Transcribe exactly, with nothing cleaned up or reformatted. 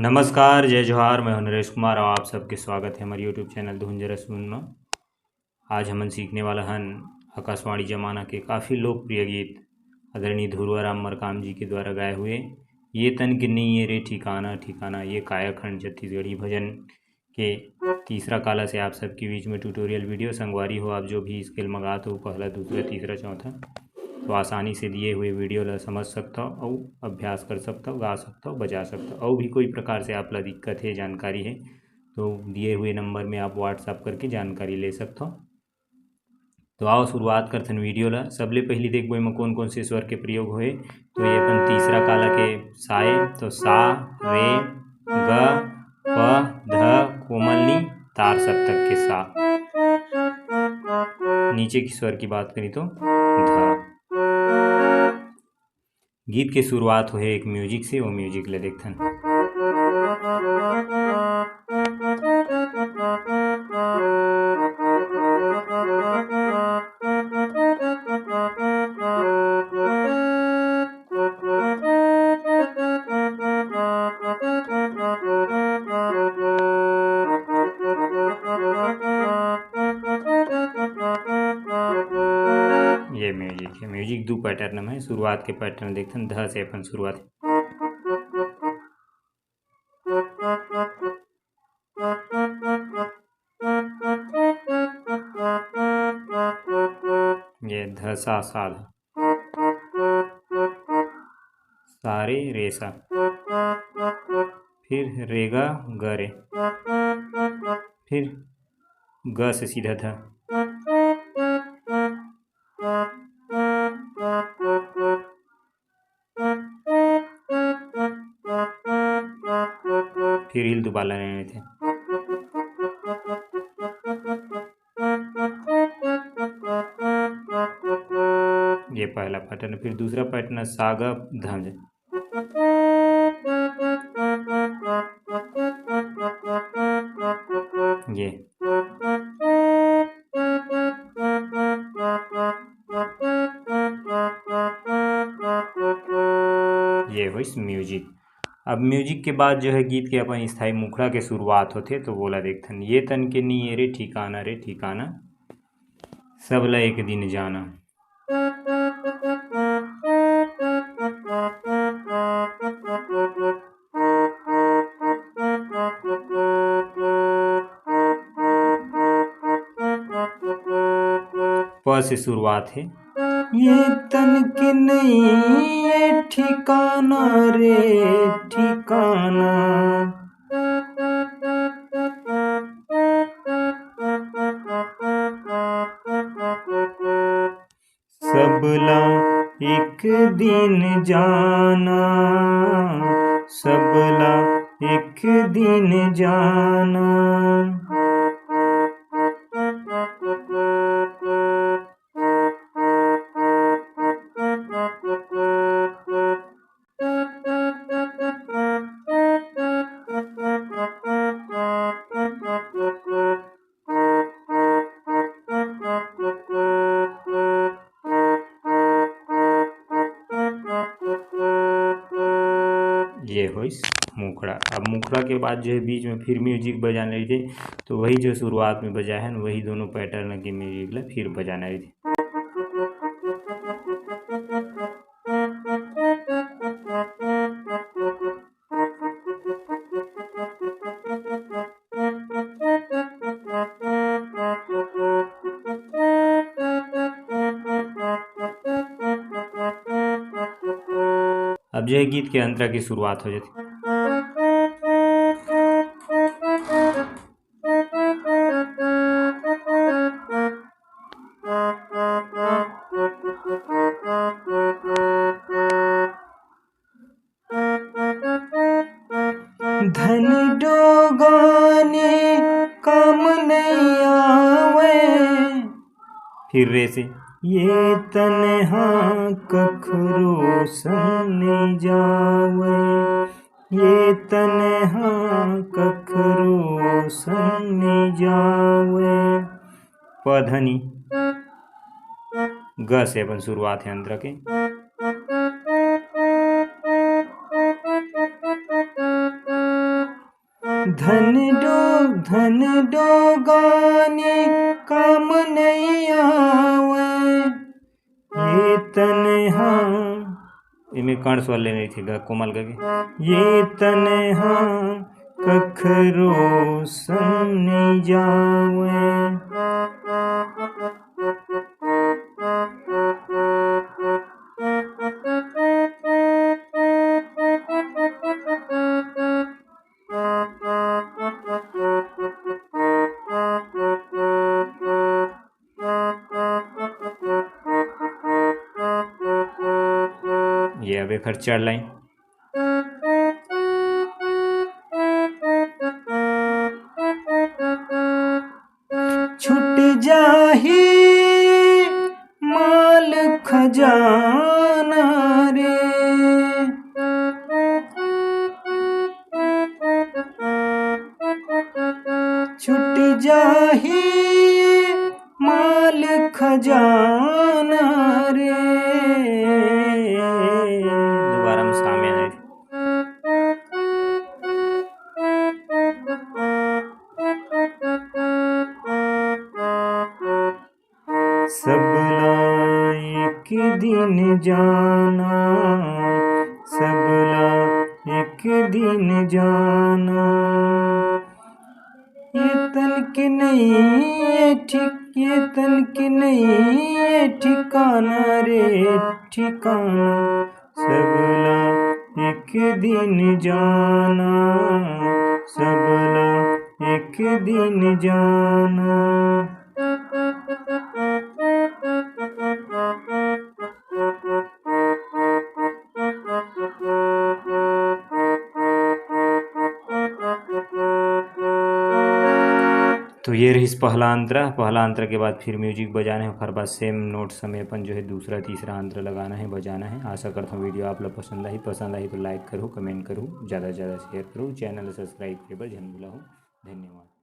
नमस्कार, जय जोहार, मैं हूं नरेश कुमार और आप सबके स्वागत है हमारे YouTube चैनल धुन जरा सुन में। आज हमन सीखने वाला हन आकाशवाणी जमाना के काफ़ी लोकप्रिय गीत आदरणीय धुरवा राम मरकाम जी के द्वारा गाए हुए ये तन के नई ये रे ठिकाना ठिकाना, ये कायाखंड छत्तीसगढ़ी भजन के तीसरा काला से आप सबके बीच में ट्यूटोरियल वीडियो। संगवारी हो, आप जो भी स्केल मंगात हो, पहला, दूसरा, तीसरा, चौथा, तो आसानी से दिए हुए वीडियो ला समझ सकता हो, अउ अभ्यास कर सकता हो, गा सकता हो, बजा सकता हो। अउ भी कोई प्रकार से आप ला दिक्कत है, जानकारी है, तो दिए हुए नंबर में आप WhatsApp करके जानकारी ले सकता हो। तो आओ, शुरुआत करथन वीडियो ला। सबले पहली देखबो एमा कौन कौन से स्वर के प्रयोग होए। तो ये अपन तीसरा काला के सा ए, तो सा, रे, ग, प, ध, कोमल नी, तार सप्तक के सा। नीचे की स्वर की बात करी तो ध। गीत के शुरुआत होए एक म्यूजिक से, वो म्यूजिक ले देखथन। ये म्यूजिक है, म्यूजिक दो पैटर्न में है। शुरुआत के पैटर्न देखथन, ध से अपन शुरुआत। ये ध सा सा ध। सा रे रे सा, फिर रे गा ग रे, फिर ग से सीधा ध। फिर हिल दुबाला लेने थे। ये पहला पैटर्न, फिर दूसरा पैटर्न सा ग ध। ये ये होइस म्यूजिक। अब म्यूजिक के बाद जो है गीत के अपन स्थाई मुखड़ा के शुरुआत होथे, तो वोला देखथन। ये तन के नी ये रे ठिकाना रे ठिकाना, सबला एक दिन जाना। प से शुरुआत है। ये तन के नई ये ठिकाना रे ठिकाना। सबला एक दिन जाना, सबला एक दिन जाना। ये होइस मुखड़ा। अब मुखड़ा के बाद जो है बीच में फिर म्यूजिक बजाना रहिथे, तो वही जो शुरुआत में बजाए हन, वही दोनों पैटर्न के म्यूजिक ला फिर बजाना रहिथे। अब जो है गीत के अंतरा की शुरुआत हो जाती। धन डोगाने काम नहीं आवे। फिर रे से। ये तन हा कखरो संग नहीं जावे, ये तन हा कखरो संग नहीं जावे। प ध नी। ग से अपन शुरुआत है अंतरा के। धन डो धन डोगानी काम नहीं आवे, ये तन हा, एमे कर्ण स्वर ले नहीं थे गा, कोमल गा के, ये तन हा कखरो संग नहीं जावे। ये अब एक हर चढ़ लाइन। छुट जाही माल खजाना रे, छुट जाही माल खजाना रे। दोबारा में सामने आए। सबला एक दिन जाना, सबला एक दिन जाना। ये तन के नहीं ये ठीक, ये तन के नहीं ये ठिकाना रे, ठिकाना। सबला एक दिन जाना, सबला एक दिन जाना। तो ये रहिस पहला अंतरा। पहला अंतरा के बाद फिर music बजाना है, ओकर बाद same notes में अपन जो है दूसरा तीसरा अंतरा लगाना है, बजाना है। आशा करता हूँ video आप लोग पसंद आही, पसंद आही तो like करो, comment करो, ज़्यादा से ज़्यादा share करो, channel subscribe करे बर झन भूलहू। धन्यवाद।